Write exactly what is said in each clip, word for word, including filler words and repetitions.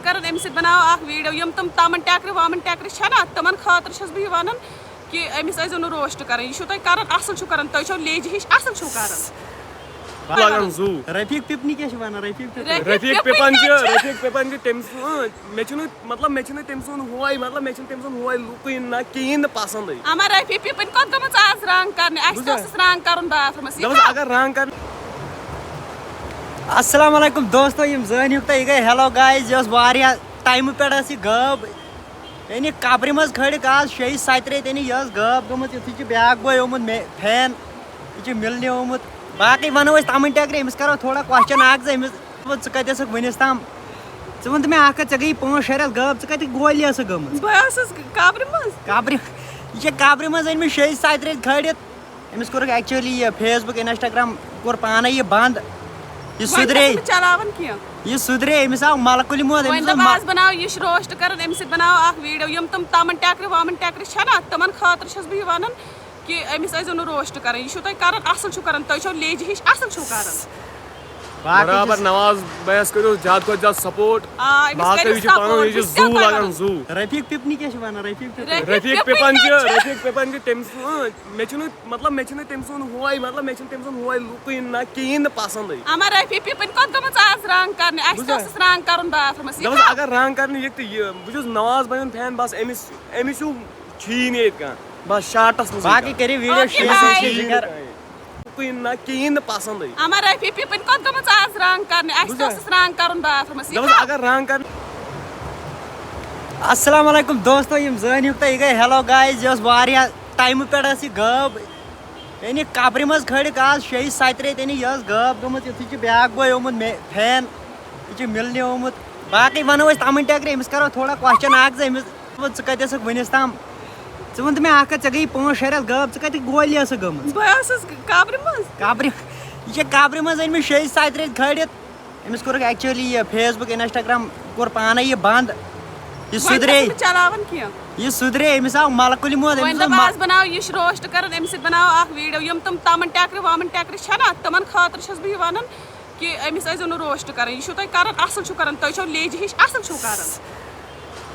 کران أمِس سۭتۍ بناو اکھ ویٖڈیو، یِم تِم تَمَن ٹٮ۪کرِ وَمَن ٹٮ۪کرِ چھےٚ نا، تِمَن خٲطرٕ چھَس بہٕ یہِ وَنان کہِ أمِس ٲسۍزیو نہٕ روسٹ کران۔ یہِ چھُو تۄہہِ کران، اَصٕل چھُو کران، تُہۍ چھَو لیزی ہِش، اَصٕل چھُو کران۔ لگان زُو۔ رفیق پِپنہِ کیٛاہ چھِ وَنان؟ رفیق پِپنہِ؟ رفیق رفیق پِپن پِپن چھِ، چھِ۔ رفیق پِپن چھِ تٔمۍ سُنٛد، مےٚ چھُنہٕ، مطلب، مےٚ چھِنہٕ تٔمۍ سُنٛد ہُوے، مطلب، مےٚ چھِنہٕ تٔمۍ سُنٛد ہُوے لُکٕے نہ کِہیٖنۍ نہٕ پسنٛدٕے۔ اما رفیق پِپن کوٚت گٔمٕژ آز رنگ کرنہِ؟ اَسہِ تہِ بوٗزتھا؟ اوس رنگ کرُن باتھ روٗمَس۔ یہِ دوٚپُس، کَتھ؟ اگر رنگ کرنہِ۔ السلام علیکم دوستو، یِم زٲنۍ ہیوٗ تۄہہِ، یہِ گٔے ہیلو گایز، یہِ ٲس واریاہ ٹایمہٕ پٮ۪ٹھ ٲس یہِ غٲب۔ یعنی قبرِ منٛز کھٲلِکھ آز شیٚیہِ ستہِ رٮ۪تۍ، یعنی یہِ ٲس غٲب گٔمٕژ۔ یُتھُے چھُ بیٛاکھ بوے آمُت، مےٚ فین، یہِ چھُ مِلنہِ آمُت۔ باقٕے وَنو أسۍ تَمَن ٹٮ۪کرِ، أمِس کَرو تھوڑا کوسچن اَکھ زٕ، أمِس، ژٕ کَتہِ ٲسٕکھ وٕنِس تام؟ ژٕ وَن تہٕ مےٚ اَکھ کَتھ، ژےٚ گٔیی پانٛژھ شےٚ رٮ۪تھ غٲب، ژٕ کَتہِ گولی ٲسٕکھ گٔمٕژ؟ بہٕ ٲسٕس قبرِ منٛز۔ قبرِ، یہِ چھےٚ قبرِ منٛز أنۍ مٕتۍ شیٚیہِ ستہِ رٮ۪تۍ کھٲلِتھ۔ أمِس کوٚرُکھ actually یہِ Facebook، Instagram کوٚر پانَے یہِ بنٛد۔ یہِ وۄنۍ سُدرے۔ چھَس نہٕ چلاوان کینٛہہ۔ یہِ سُدرے، أمِس آو ملکُلہِ موت، أمِس وۄنۍ اوس دوٚپ مل- آز بناو یہِ چھِ روسٹ کران، أمِس سۭتۍ بناو اکھ ویٖڈیو۔ یِم تِم تَمَن ٹٮ۪کرِ وَمَن ٹٮ۪کرِ چھےٚ نا، تِمَن خٲطرٕ چھَس بہٕ یہِ وَنان کہِ أمِس ٲسۍزیو نہٕ روسٹ کران۔ یہِ چھُو تۄہہِ کران، اَصٕل چھُو کران، تُہۍ چھَو لیزی ہِش، اَصٕل چھُو کران۔ باقٕے برابر چھُس نواز بھیَس کٔرِو زیادٕ کھۄتہٕ زیادٕ سپورٹ۔ آ، أمِس باقٕے کٔرِو یہِ چھُ پَنُن، سپورٹ، یہِ چھُ بہٕ چھَس زُو کیٛاہ لگان کران؟ زُو۔ رفیق پِپنہِ کیٛاہ چھِ وَنان؟ رفیق پِپنہِ؟ رفیق رفیق پِپن پِپن چھِ، چھِ۔ رفیق پِپن چھِ تٔمۍ سُنٛد، مےٚ چھُنہٕ، مطلب، مےٚ چھِنہٕ تٔمۍ سُنٛد ہُوے، مطلب، مےٚ چھِنہٕ تٔمۍ سُنٛد ہُوے لُکٕے نہ کِہیٖنۍ نہٕ پسنٛدٕے۔ اما رفیق پِپن کوٚت گٔمٕژ آز رنگ کرنہِ؟ اَسہِ تہِ بوٗزتھا؟ اوس اَسہِ رنگ کرُن باتھ روٗمَس۔ یہِ دوٚپُس، کَتھ؟ اگر رنگ کرنہِ یہِ تہِ یہِ، بہٕ چھُس نواز بھیُن فین، بس أمِس، أمِس ہیوٗ چھُیی نہٕ ییٚتہِ کانٛہہ۔ بس شاٹس منٛز باقٕے کٔرِو ویٖڈیو اوکے، شیئر، بھاے۔ شیئر کر۔ کُنہِ نہ کِہیٖنۍ نہٕ پسنٛدٕے۔ اما رفیق پِپن کوٚت گٔمٕژ آز رنگ کرنہِ؟ اَسہِ تہِ بوٗزتھا؟ اوس اَسہِ رنگ کرُن باتھ روٗمَس۔ یہِ دوٚپُس، کَتھ؟ اگر رنگ کرنہِ۔ السلام علیکم دوستو، یِم زٲنۍ ہیوٗ تۄہہِ، یہِ گٔے ہیلو گایز، یہِ ٲس واریاہ ٹایمہٕ پٮ۪ٹھ ٲس یہِ غٲب۔ یعنی قبرِ منٛز کھٲلِکھ آز شیٚیہِ ستہِ رٮ۪تۍ، یعنی یہِ ٲس غٲب گٔمٕژ۔ یُتھُے چھُ بیٛاکھ بوے آمُت، مےٚ فین، یہِ چھُ مِلنہِ آمُت۔ باقٕے وَنو أسۍ تَمَن ٹٮ۪کرِ، أمِس کَرو تھوڑا کوسچن اَکھ زٕ، أمِس، ژٕ کَتہِ ٲسٕکھ وٕنِس تام؟ ژٕ وَن تہٕ مےٚ اَکھ کَتھ، ژےٚ گٔیی پانٛژھ شےٚ رٮ۪تھ غٲب، ژٕ کَتہِ گولی ٲسٕکھ گٔمٕژ؟ بہٕ ٲسٕس قبرِ منٛز۔ قبرِ، یہِ چھےٚ قبرِ منٛز أنۍ مٕتۍ شیٚیہِ ستہِ رٮ۪تۍ کھٲلِتھ۔ أمِس کوٚرُکھ actually یہِ Facebook، Instagram کوٚر پانَے یہِ بنٛد۔ یہِ وۄنۍ سُدرے۔ چھَس نہٕ چلاوان کینٛہہ۔ یہِ سُدرے، أمِس آو ملکُلہِ موت، أمِس وۄنۍ اوس دوٚپ مل- آز بناو یہِ چھِ روسٹ کران، أمِس سۭتۍ بناو اکھ ویٖڈیو۔ یِم تِم تَمَن ٹٮ۪کرِ وَمَن ٹٮ۪کرِ چھےٚ نا، تِمَن خٲطرٕ چھَس بہٕ یہِ وَنان کہِ أمِس ٲسۍزیو نہٕ روسٹ کران۔ یہِ چھُو تۄہہِ کران، اَصٕل چھُو کران، تُہۍ چھَو لیزی ہِش، اَصٕل چھُو کران۔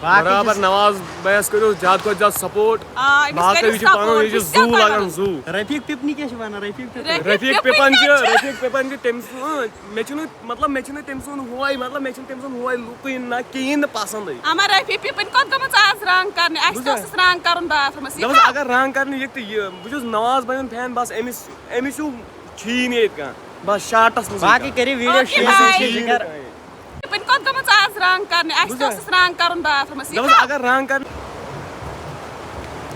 باقٕے برابر چھُس نواز بھیَس کٔرِو زیادٕ کھۄتہٕ زیادٕ سپورٹ۔ آ، أمِس باقٕے کٔرِو یہِ چھُ پَنُن، سپورٹ، یہِ چھُ بہٕ چھَس زُو کیٛاہ لگان کران؟ زُو۔ رفیق پِپنہِ کیٛاہ چھِ وَنان؟ رفیق پِپنہِ؟ رفیق رفیق پِپن پِپن چھِ، چھِ۔ رفیق پِپن چھِ تٔمۍ سُنٛد، مےٚ چھُنہٕ، مطلب، مےٚ چھِنہٕ تٔمۍ سُنٛد ہُوے، مطلب، مےٚ چھِنہٕ تٔمۍ سُنٛد ہُوے لُکٕے نہ کِہیٖنۍ نہٕ پسنٛدٕے۔ اما رفیق پِپن کوٚت گٔمٕژ آز رنگ کرنہِ؟ اَسہِ تہِ بوٗزتھا؟ اوس اَسہِ رنگ کرُن باتھ روٗمَس۔ یہِ دوٚپُس، کَتھ؟ اگر رنگ کرنہِ یہِ تہِ یہِ، بہٕ چھُس نواز بھیُن فین، بس أمِس، أمِس ہیوٗ چھُیی نہٕ ییٚتہِ کانٛہہ۔ بس شاٹس منٛز باقٕے کٔرِو ویٖڈیو اوکے، شیئر، بھاے۔ شیئر کر۔ پِپن کوٚت گٔمٕژ آز رنگ کرنہِ؟ اَسہِ تہِ بوٗزتھا؟ اوس اَسہِ رنگ کرُن باتھ روٗمَس۔ یہِ دوٚپُس، کَتھ؟ اگر رنگ کرنہِ۔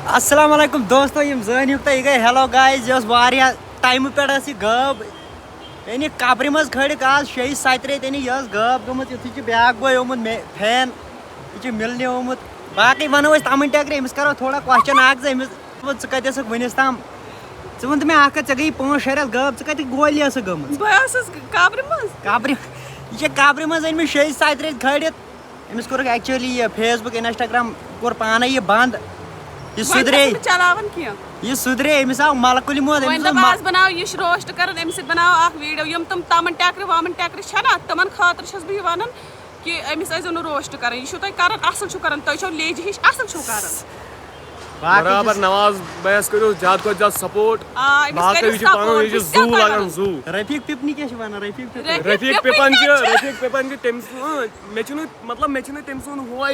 السلام علیکم دوستو، یِم زٲنۍ ہیوٗ تۄہہِ، یہِ گٔے ہیلو گایز، یہِ ٲس واریاہ ٹایمہٕ پٮ۪ٹھ ٲس یہِ غٲب۔ یعنی قبرِ منٛز کھٲلِکھ آز شیٚیہِ ستہِ رٮ۪تۍ، یعنی یہِ ٲس غٲب گٔمٕژ۔ یُتھُے چھُ بیٛاکھ بوے آمُت، مےٚ فین، یہِ چھُ مِلنہِ آمُت۔ باقٕے وَنو أسۍ تَمَن ٹٮ۪کرِ، أمِس کَرو تھوڑا کوسچن اَکھ زٕ أمِس، ژٕ کَتہِ ٲسٕکھ وٕنِس تام؟ ژٕ وَن تہٕ مےٚ اَکھ کَتھ، ژےٚ گٔیی پانٛژھ شےٚ رٮ۪تھ غٲب، ژٕ کَتہِ گولی ٲسٕکھ گٔمٕژ؟ بہٕ ٲسٕس قبرِ منٛز۔ قبرِ، یہِ چھےٚ قبرِ منٛز أنۍ مٕتۍ شیٚیہِ ستہِ رٮ۪تۍ کھٲلِتھ۔ أمِس کوٚرُکھ actually یہِ Facebook، Instagram کوٚر پانَے یہِ بنٛد۔ یہِ وۄنۍ سُدرے۔ چھَس نہٕ چلاوان کینٛہہ۔ یہِ سُدرے، أمِس آو ملکُلہِ موت، وۄنۍ أمِس دوٚپ اوس مل- آز بناو یہِ چھِ روسٹ کران، أمِس سۭتۍ بناو اکھ ویٖڈیو۔ یِم تِم تَمَن ٹٮ۪کرِ وَمَن ٹٮ۪کرِ چھےٚ نا، تِمَن خٲطرٕ چھَس بہٕ یہِ وَنان کہِ أمِس ٲسۍزیو نہٕ روسٹ کران۔ یہِ چھُو تۄہہِ کران، اَصٕل چھُو کران، تُہۍ چھَو لیزی ہِش، اَصٕل چھُو کران۔ باقٕے برابر چھُس- نواز بھیَس کٔرِو زیادٕ کھۄتہٕ زیادٕ سپورٹ۔ آ، أمِس باقٕے کٔرِو یہِ چھُ پَنُن، سپورٹ، یہِ چھُ بہٕ کیٛاہ زُو کران؟ لگان زُو۔ رفیق پِپنہِ کیٛاہ چھِ وَنان؟ رفیق پِپنہِ؟ رفیق رفیق پِپن پِپن چھِ، کیٛاہ چھِ؟ رفیق پِپن چھِ تٔمۍ سُنٛد، مےٚ چھُنہٕ، مطلب، مےٚ چھِنہٕ تٔمۍ سُنٛد ہُوے۔